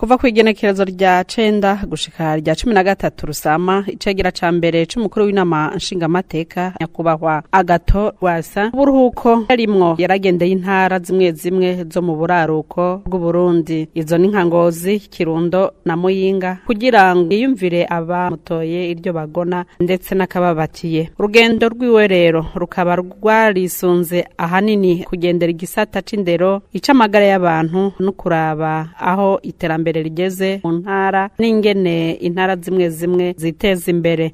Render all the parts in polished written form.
Kuva kw'igenekerezo rya 9 gushika rya 13 Rusama, icegera ca mbere c'umukuru w'inama nshingamateka nyakubahwa Agathon Rwasa buruhuko yarimwo yaragendeye intara zimwe zimwe zo mu buraruko bw'Uburundi. Izo ni nka Ngozi, Kirundo na Muyinga, kugira ngo yiyumvire abamutoye iryo bagona ndetse n'akababatiye. Urugendo rwiwe rero rukaba rwarisunze ahanini kugendera igisata c'indero, ic'amagara y'abantu no kuraba aho iterambere rigeze mu ntara n'ingene intara zimwe zimwe ziteza imbere.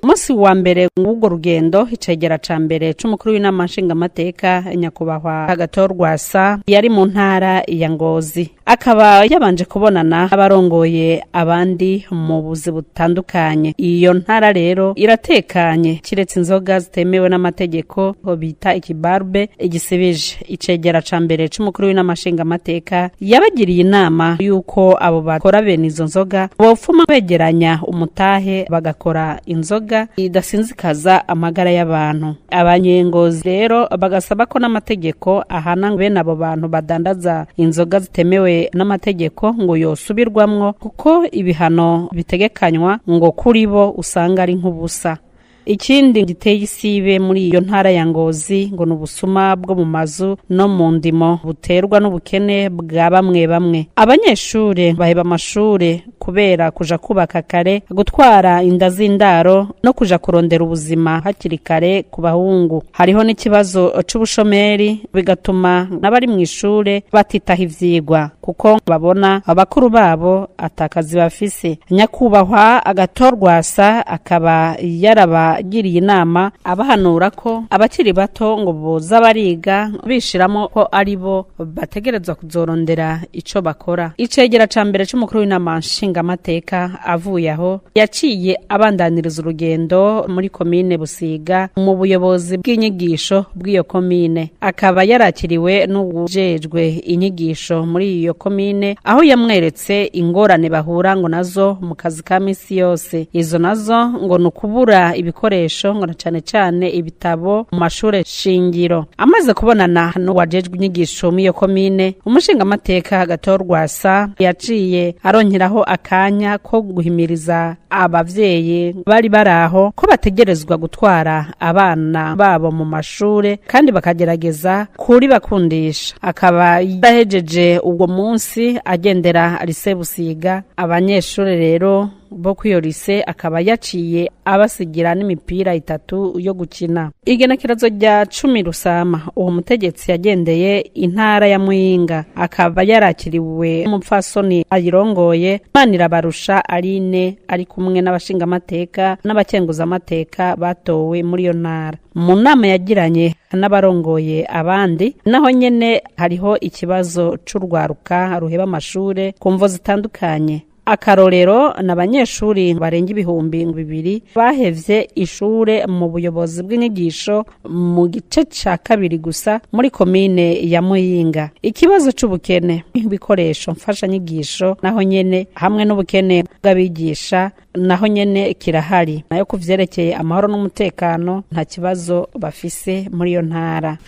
Umusi wa mbere w'urwo rugendo, icegera ca mbere c'umukuru w'inama nshingamateka nyakubahwa Agathon Rwasa yari mu ntara ya Ngozi, akaba yabanje kubonana abarongoye abandi mu buzi butandukanye. Iyo ntara rero iratekanye kiretse inzoga zitemewe n'amategeko bita ikibarbe igisibije. Icegera ca mbere c'umukuru w'inama nshingamateka yabagiriye inama yuko abo bakora bene izo nzoga bopfuma begeranya umutahe bagakora inzoga idasinzikaza amagara y'abantu. Abanyengozi rero bagasaba ko n'amategeko ahana bene abo bantu badandaza inzoga zitemewe n'amategeko ngo yosubirwamwo, kuko ibihano bitegekanywa ngo kuri bo usanga ari nk'ubusa. Ikindi giteye isibe muri iyo ntara ya Ngozi ngo ni ubusuma bwo mu mazu no mu ndimo buterwa n'ubukene bwa bamwe bamwe. Abanyeshure baheba amashure kubera kuja kubaka kare, gutwara inda z'indaro no kuja kurondera ubuzima hakiri kare ku bahungu. Hariho n'ikibazo c'ubushomeri bigatuma n'abari mw'ishure batitaho ivyigwa kuko babona abakuru babo atakazi bafise. Nyakubahwa Agathon Rwasa akaba yarabagiriye inama abahanura ko abakiri bato ngo boza bariga bishiramo ko ari bo bategerezwa kuzorondera ico bakora. Icegera ca mbere c'umukuru w'inama nshingamateka avuye aho yaciye abandaniriza urugendo muri komine Busiga mu buyobozi bw'inyigisho bw'iyo komine, akaba yarakiriwe n'uwujejwe inyigisho muri iyo komine, aho yamweretse ingorane bahura ngo nazo mu kazi ka misi yose. Izo nazo ngo ni ukubura ibikoresho ngo na cane cane ibitabo mu mashure shingiro. Amaze kubonana n'uwajejwe inyigisho muri iyo komine, umushingamateka Agathon Rwasa yaciye aronkeraho akanya ko guhimiriza abavyeyi bari baraho ko bategerezwa gutwara abana babo mu mashure kandi bakagerageza kuri bakundisha. Akaba yahejeje ubwo munsi agendera lycée Busiga. Abanyeshure rero bo kw'iyo lycée akaba yaciye abasigira n'imipira 3 yo gukina. Igenekerezo rya 10 Rusama, uwo mutegetsi yagendeye intara ya Muyinga, akaba yarakiriwe n'umupfasoni ayirongoye Manirabarusha Aline ari kumwe n'abashingamateka n'abakenguzamateka batowe muri iyo ntara. Mu nama yagiranye n'abarongoye abandi naho nyene hariho ikibazo c'urwaruka ruheba amashure ku mvo zitandukanye. Akarorero n'abanyeshuri barenga 2000 bahevye ishure mu buyobozi bw'inyigisho mu gice ca kabiri gusa muri komine ya Muyinga. Ikibazo c'ubukene ibikoresho mfashanyigisho naho nyene hamwe n'ubukene bw'abigisha naho nyene kirahari. Nayo kuvyerekeye amahoro n'umutekano nta kibazo bafise muri iyo ntara.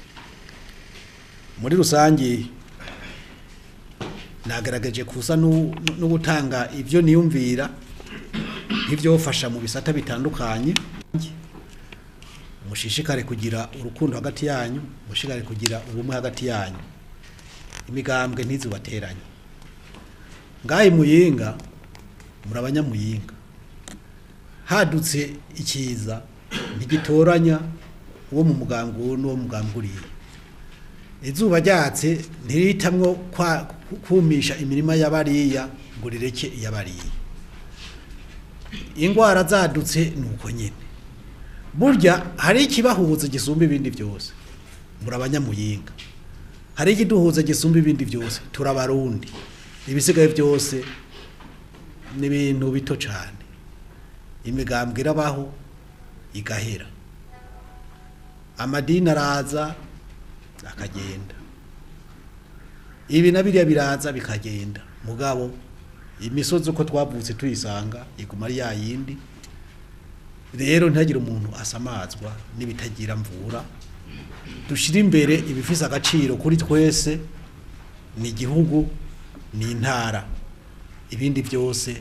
Muri rusangi nagaragaje kusa no gutanga ivyo niyumvira nk'ivyofasha mu bisata bitandukanye. Mushishikare kugira urukundo hagati yanyu, mushishikare kugira ubumwe hagati yanyu, imigambwe ntizubateranye. Ngaye Muyinga murabanya Muyinga, hadutse ikiza ntigitoranya uwo mu mugambwe n'uwo mugambwe uriye. Izuba ryatse ntiritamwo kumisha imirima y'abariya ngo rireke iyabariya. Ingwara zadutse nuko nyene. Burya hari ikibahuza gisumba ibindi byose, murabanya Muyinga. Hari ikiduhuza gisumba ibindi byose, turabarundi. Ibisigaye byose ni ibintu bito cyane. Imigambwe irabaho igahera, amadini araza akagenda. Ibi na biriya biraza bikagenda, mugabo imisozi uko twavutse tuyisanga iguma ari ya yindi. Rero ntihagire umuntu asamazwa n'ibitagira mvura. Dushire imbere ibifise agaciro kuri twese, ni igihugu, ni intara. Ibindi byose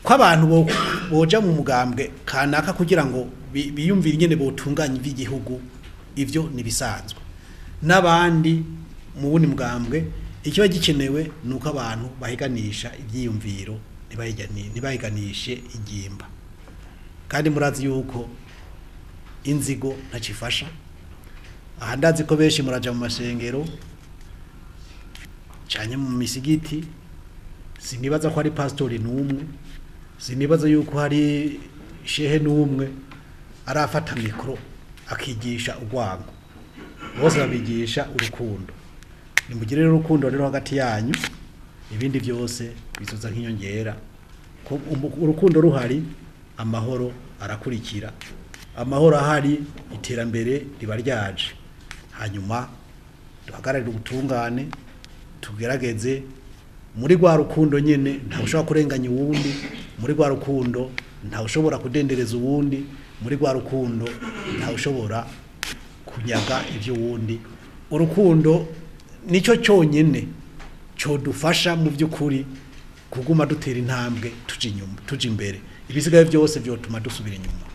ko abantu boja mu mugambwe kanaka kugira ngo biyumvire ingene botunganya iby'igihugu, ivyo nibisanzwe. N'abandi mu wundi mugambwe, ikiba gikenewe nuko abantu bahiganisha ibyiyumviro, ntibahiganishe ingimba. Kandi murazi yuko inzigo ntacifasha. Aha ndazi ko benshi muraja mu mashengero canye mu misigiti, sinibaza ko hari pastori n'umwe, sinibaza yuko hari shehe n'umwe arafata mikro akigisha urwango. Bose babigisha urukundo. Nimugire rero urukundo rero hagati yanyu, ibindi byose bizoza nk'inyongera. Ko urukundo ruhari, amahoro arakurikira. Amahoro ahari, iterambere riba ryaje. Hanyuma duhagararire ubutungane, tugerageze muri rwa rukundo nyene. Ntawe ushobora kurenganya uwundi muri rwa rukundo, ntawe ushobora kudendereza uwundi muri rwa rukundo, ntawe ushobora kunyaga ivy'uwundi. Urukundo nico cyonyene codufasha mu by'ukuri kuguma dutera intambwe tuja inyuma, tuja imbere. Ibisigaye byose vyotuma dusubira inyuma.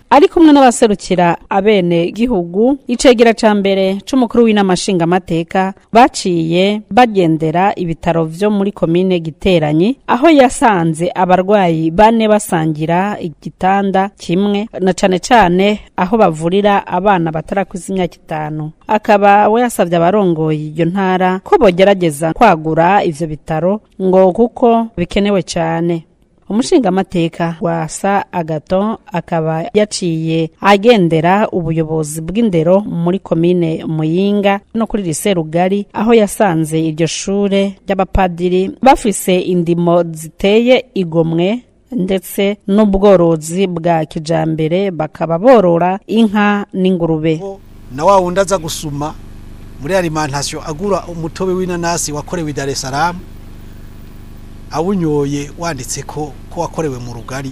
Ari kumwe n'abaserukira abene gihugu, icegera ca mbere c'umukuru w'inama nshingamateka, baciye bagendera ibitaro vyo muri komine Giteranyi, aho yasanze abarwayi bane basangira igitanda kimwe, na cane cane aho bavurira abana batarakuza imyaka 5. Akaba we yasavye abarongoye iyo ntara ko bogerageza kwagura ivyo bitaro ngo kuko bikenewe cane. Umushingamateka Rwasa Agathon akaba yaciye agendera ubuyobozi bw'indero muri komine Muyinga no kuri lycée Rugari, aho yasanze iryo shure ry'abapadiri bafise indimo ziteye igomwe ndetse n'ubworozi bwa kijambere, bakaba borora inka n'ingurube. Na wa wundi aza gusuma muri alimentation agura umutobe w'inanasi wakorewe i Dar es Salaam, awunyoye wanditse ko wakorewe mu Rugari,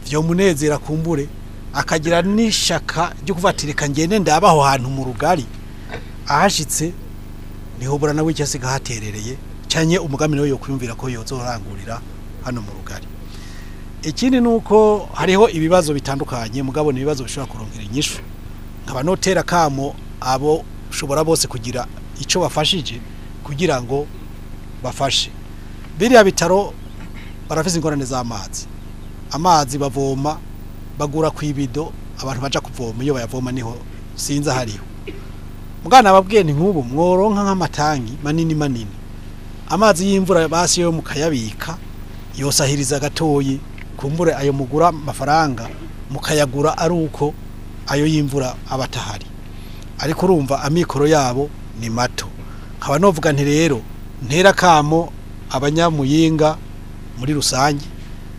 vyo munezera kumbure akagira n'ishaka ryo kuvatirika ngende ndabaho hantu mu Rugari. Ahashitse nihobora nawe icyo haterereye canye umugambi nawe yo kwiyumvira ko yozorangurira hano mu Rugari. Ikindi nuko hariho ibibazo bitandukanye, mugabo ni ibibazo bishobora kuronkera inyishu. Nkaba notera kamo abo ushobora bose kugira ico bafashije kugira ngo bafashe. Biriya bitaro barafise ingorane z'amazi. Amazi bavoma bagura kwibido, abantu baja kuvoma iyo bayavoma niho sinza hariho. Mugana ababwiye nti nk'ubu mworonka nk'amatangi manini manini, amazi y'imvura basi yo mukayabika yosahiriza gatoyi, kumbure ayo mugura amafaranga mukayagura ari uko ayo y'imvura abatahari. Ariko urumva amikoro yabo ni mato. Nkaba novuga nti rero ntera kamo abanyamuyinga muri rusange,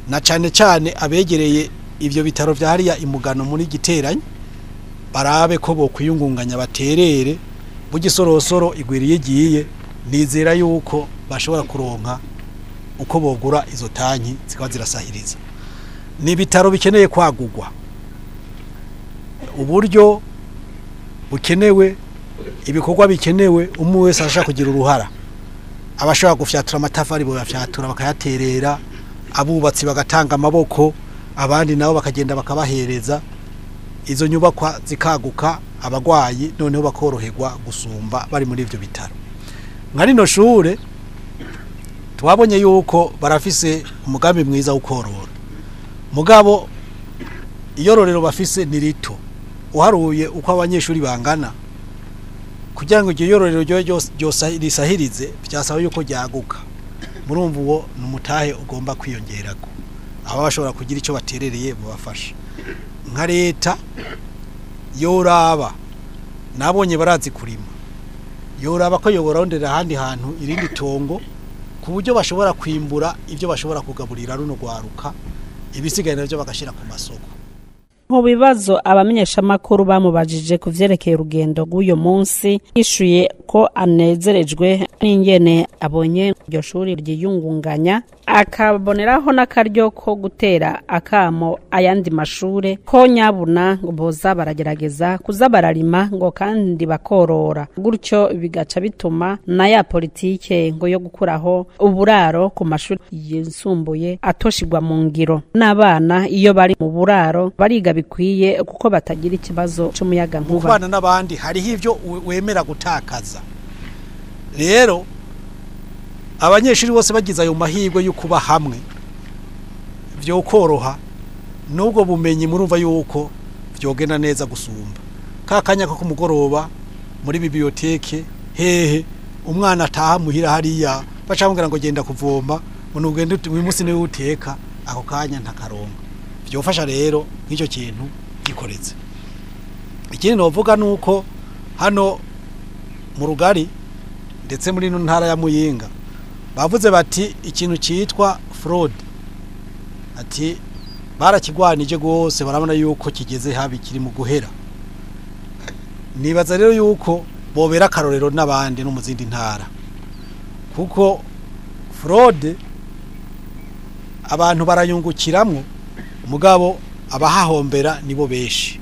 na cane cane abegereye ivyo bitaro vya hariya imugano muri Giteranyi, barabe ko bokwiyungunganya baterere bugisorosoro igwiriye igiye. Nizera yuko bashobora kuronka uko bogura izo tanki zikaba zirasahiriza. Ni ibitaro bikeneye kwagurwa, uburyo bukenewe, ibikorwa bikenewe, umwe wese ashaka kugira uruhara. Abashobora gufyatura amatafari boyafyatura bakayaterera, abubatsi bagatanga amaboko, abandi nabo bakagenda bakabahereza, izo nyubakwa zikaguka, abagwayi noneho bakoroherwa gusumba bari muri ivyo bitaro. Nka rino shure twabonye yuko barafise umugambi mwiza wo korora, mugabo iyororero bafise ni rito uharuye uko abanyeshuri bangana. Kugira ngo iryo yororero ryose risahirize byasaba yuko ryaguka. Murumva uwo ni umutahe ugomba kwiyongerako, aba bashobora kugira icyo baterereye bubafasha. Nka leta yoraba, nabonye barazi kurima, yoraba ko yoborondera ahandi hantu irindi tongo ku buryo bashobora kwimbura ibyo bashobora kugaburira runo rwaruka, ibisigaye navyo bagashira ku masoko. Mu bibazo abamenyeshamakuru bamubajije ku vyerekeye urugendo rw'uyu munsi, yishuye ko anezerejwe n'ingene abonye iryo shuri ryiyungunganya, akaboneraho n'akaryo ko gutera akamo ayandi mashure ko nyabuna ngo boza baragerageza kuza bararima ngo kandi bakorora, gutyo bigaca bituma na ya politike ngo yo gukuraho uburaro ku mashuri yisumbuye atoshigwa mu ngiro. N'abana iyo bari mu buraro bariga bikwiye kuko batagira ikibazo c'umuyaga nkuba. Kubana n'abandi hariho ivyo wemera gutakaza. Rero abanyeshuri bose bagize ayo mahirwe yo kuba hamwe vyo koroha, nubwo bumenyi murumva yuko vyogenda neza gusumba. Ka kanya ko kumugoroba muri biblioteke hehe umwana ataha muhira hariya bacamubwira ngo genda kuvoma, ngo ugende uyu munsi niwe uteka, ako kanya ntakaronka. Vyofasha rero nk'icyo kintu gikoretse. Ikindi novuga nuko hano mu Rugari ndetse muri ino ntara ya Muyinga bavuze bati ikintu cyitwa fraud, ati barakigwanije gose, barabona yuko kigeze habi kiri mu guhera. Nibaza rero yuko bobera akarorero n'abandi no mu zindi ntara, kuko fraud abantu barayungukiramwo, mugabo abahahombera nibo benshi,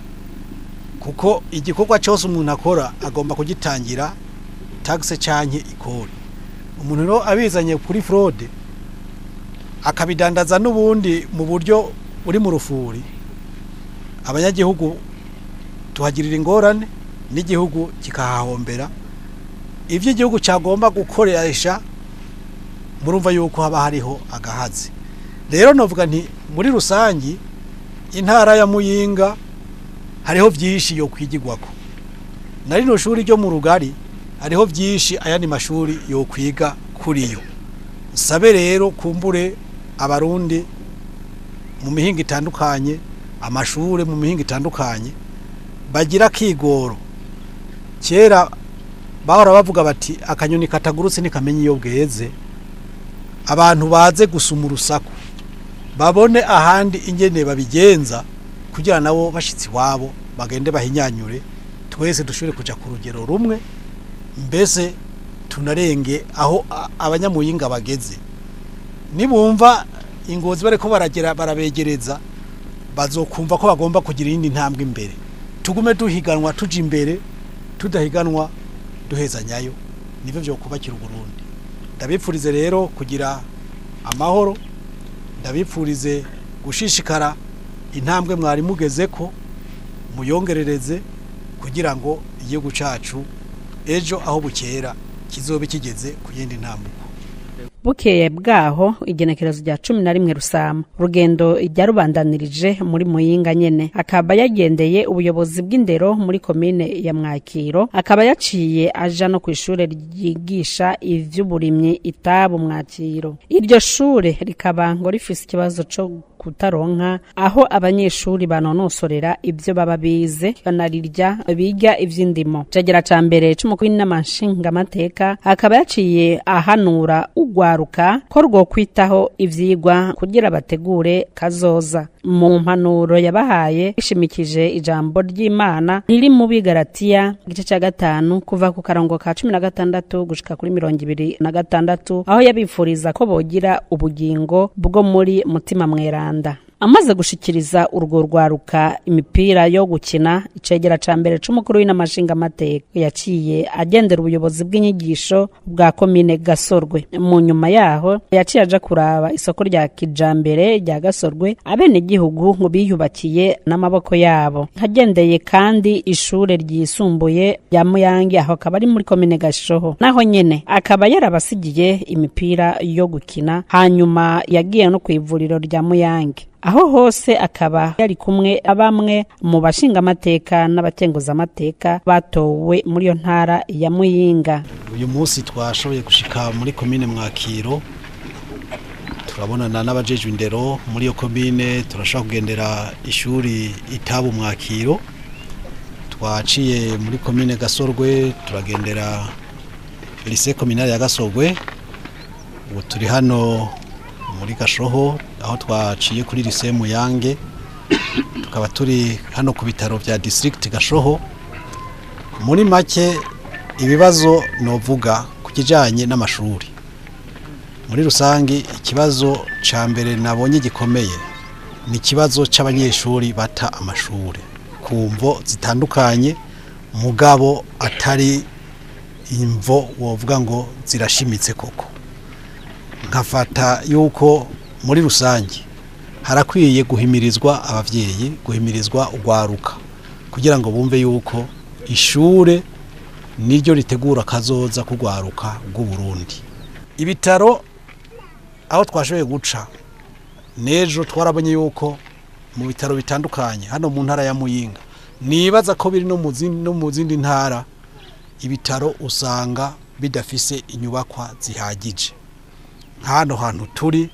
kuko igikorwa cyose umuntu akora agomba kugitangira taxe canke ikori. Umuntu rero abizanye kuri fraude akabidandaza n'ubundi mu buryo uri mu rufuri, abanyagihugu tuhagirira ingorane n'igihugu kikahahombera. Ivyo igihugu cyagomba gukoresha murumva yuko haba hariho agahazi. Rero novuga nti muri rusangi intara ya Muyinga hariho vyinshi yo kwigirwako. Na rino shuri ryo mu Rugari hariho vyinshi ayandi mashuri yo kwiga kuriyo. Sabe rero kumbure abarundi mu mihinga itandukanye, amashure mu mihinga itandukanye bagira kigoro. Kera bahora bavuga bati akanyoni katagurutse ntikamenya iyo bweze. Abantu baze gusuma urusaku babone ahandi ingene babigenza kugira nabo bashitsi wabo bagende bahinyanyure, twese dushobore kuja ku rugero rumwe, mbese tunarenge aho abanyamuyinga bageze. Nibumva ingozi bariko baragera barabegereza, bazokumva ko bagomba kugira iyindi ntambwe imbere. Tugume duhiganwa tuja imbere, tudahiganwa duhezanyayo, nivyo vyo kubakira Uburundi. Ndabipfurize rero kugira amahoro, ndabipfurize gushishikara intambwe mwari mugezeko muyongerereze, kugira ngo igihugu cacu ejo aho bukera kizobe kigeze ku yindi ntambuko. Bukeye bwaho igenekerezo rya 11 Rusama, urugendo ryarubandanirije muri Muyinga nyene, akaba yagendeye ubuyobozi bw'indero muri komine ya Mwakiro, akaba yaciye aja no kw'ishure ryigisha ivy'uburimyi itabu Mwakiro. Iryo shure rikaba ngo rifise ikibazo co kutaronka aho abanyeshuri banonosorera ivyo baba bize, banarirya biga ivy'indimo. Cagera ca mbere c'umukuru w'inama nshingamateka akaba yaciye ahanura ugwaruka ko rwo kwitaho ivyigwa kugira bategure kazoza. Mu mpanuro yabahaye ishimikije ijambo ry'Imana riri mu Bigaratiya igice ca 5 kuva ku karongo ka 16 gushika kuri 26, aho yabifuriza ko bogira ubugingo bwo muri mutima mweranda. Amaze gushikiriza urwo rwaruka imipira yo gukina, icegera ca mbere c'umukuru w'inama nshingamateka yaciye agendera ubuyobozi bw'inyigisho bwa komine Gasorwe. Mu nyuma yaho yaciye aja kuraba isoko rya kijambere rya Gasorwe abenegihugu ngo biyubakiye n'amaboko yabo. Hagendeye kandi ishure ryisumbuye rya Muyange, aho akaba ari muri komine Gashoho, naho nyene akaba yarabasigiye imipira yo gukina. Hanyuma yagiye no kw'ivuriro rya Muyange, aho hose akaba yari kumwe abamwe mu bashingamateka n'abakenguzamateka batowe muri iyo ntara ya Muyinga. Uyu munsi twashoboye gushika muri komine Mwakiro, turabonana n'abajejwe indero muri iyo komine, turashobora kugendera ishuri itabu Mwakiro. Twaciye muri komine Gasorwe, turagendera lycée communale ya Gasorwe. Ubu turi hano muri Gashoho aho twaciye kuri lycée Muyange, tukaba Tukaba turi hano ku bitaro vya district Gashoho. Muri make, ibibazo novuga ku kijanye n'amashuri muri rusangi, ikibazo ca mbere nabonye gikomeye ni ikibazo c'abanyeshuri bata amashuri ku mvo zitandukanye, mugabo atari imvo wovuga ngo zirashimitse koko. Nkafata yuko muri rusange harakwiye guhimirizwa abavyeyi, guhimirizwa ugwaruka, kugira ngo bumve yuko ishure niryo ritegura kazoza kugwaruka rw'Uburundi. Ibitaro aho twashoboye guca nejo, twarabonye yuko mu bitaro bitandukanye hano mu ntara ya Muyinga, nibaza ko biri no mu zindi ntara, ibitaro usanga bidafise inyubakwa zihagije. Nk'hano hantu turi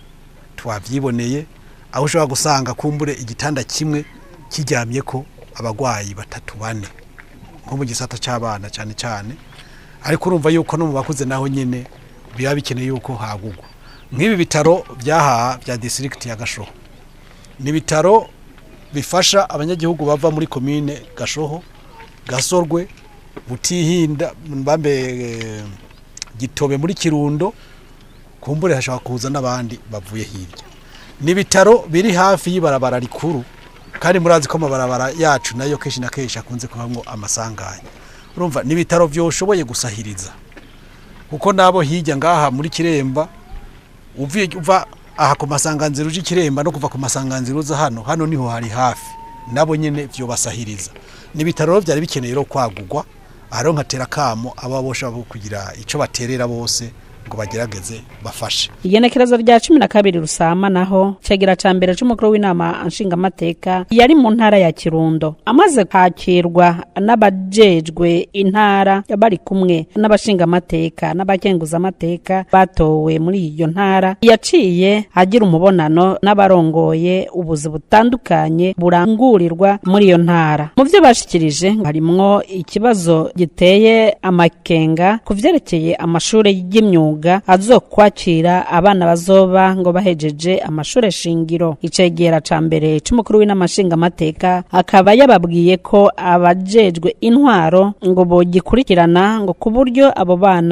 twavyiboneye, aho ushobora gusanga kumbure igitanda kimwe kiryamye ko abagwayi batatu, bane, nko mu gisata c'abana cyane cyane. Ariko urumva yuko no mu bakuze naho nyene biba bikeneye yuko hagugwa. Nk'ibi bitaro byaha bya district ya Gashoho ni ibitaro bifasha abanyagihugu bava muri komine Gashoho, Gasorwe, Butihinda, mbambe Gitobe muri Kirundo, kumbure hashobora kuza n'abandi bavuye hirya. Ni ibitaro biri hafi y'ibarabara rikuru, kandi murazi ko amabarabara yacu nayo kenshi na kenshi akunze kubamwo amasanganya. Urumva ni ibitaro vyoshoboye gusahiriza, kuko nabo hirya ngaha muri Kiremba, uvuye uva aha ku masanganzira uje Kiremba no kuva ku masanganzira uza hano, hano niho hari hafi, nabo nyene vyobasahiriza. Ni ibitaro rero vyari bikeneye rero kwagurwa. Aho nkatera kamo aba bosha kugira ico baterera bose ngo bagerageze bafashe. Igenekerezo rya 12 Rusama naho, cegera ca mbere c'umukuru w'inama nshingamateka yari mu ntara ya Kirundo. Amaze kwakirwa n'abajejwe intara bari kumwe n'abashingamateka n'abakenguzamateka batowe muri iyo ntara, yaciye agira umubonano n'abarongoye ubuzi butandukanye burangurirwa muri iyo ntara. Mu vyo bashikirije harimwo ikibazo giteye amakenga ku vyerekeye amashure y'imyuga azokwakira abana bazoba ngo bahejeje amashure shingiro. Icegera ca mbere c'umukuru w'inama nshingamateka akaba yababwiye ko abajejwe intwaro ngo bogikurikirana, ngo ku buryo abo bana